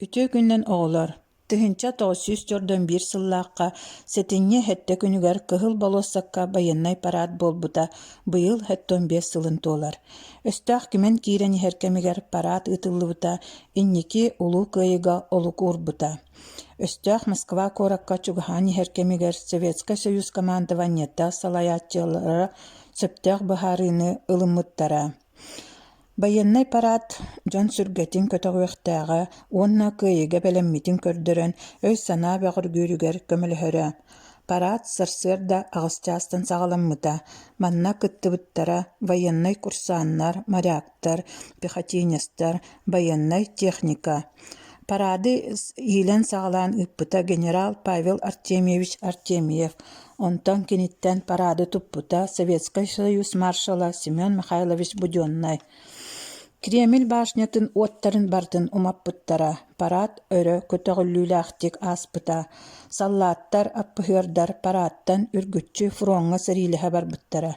Үтүө күнүнэн оҕолор! 1941 сыллаахха сэтинньи сэттэ күнүгэр Кыһыл болуоссакка байыаннай параад буолбута быйыл 75 сылын туолар. Өстөөх кимэн киирэн иһэр кэмигэр параад ыытыллыбыта инники Улуу Кыайыыга олук уурбута. Өстөөх Москва куоракка чугаһаан иһэр кэмигэр Советскай Союз командованиета салайааччылара сөптөөх быһаарыыны ылыммыттара. Байыаннай параад дьон сүргэтин көтөҕүөхтээҕэ уонна кыайыыга бэлэммитин көрдөрөн, өй-санаа бөҕөргүүрүгэр көмөлөһөрө. Параад сарсыарда аҕыс чаастан саҕаламмыта. Манна кыттыбыттара военнай курсааннар, моряктар, пехотинецтар, байыаннай техника. Парады иилэн-саҕалаан ыыппыта генерал Павел Артемьевич Артемьев, онтон киниттэн парады туппута Советскай Союз маршала Семен Михайлович Буденнай. Кремль башнятын уоттарын барытын умаппыттара, парад өрө көтөҕүллүүлээхтик ааспыта. Саллааттар, аппыһыардар парадтан үргүччү фроҥҥа сэриилэһэ барбыттара.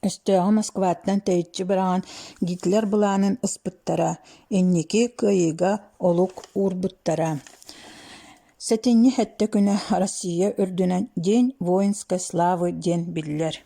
Өстөөҕү Москваттан тэйиччи быраҕан Гитлер былаанын ыспыттара, инники кыайыыга олук уурбуттара. Сэтинньи сэттэ күнэ Россия үрдүнэн День воинской славы диэн биллэр.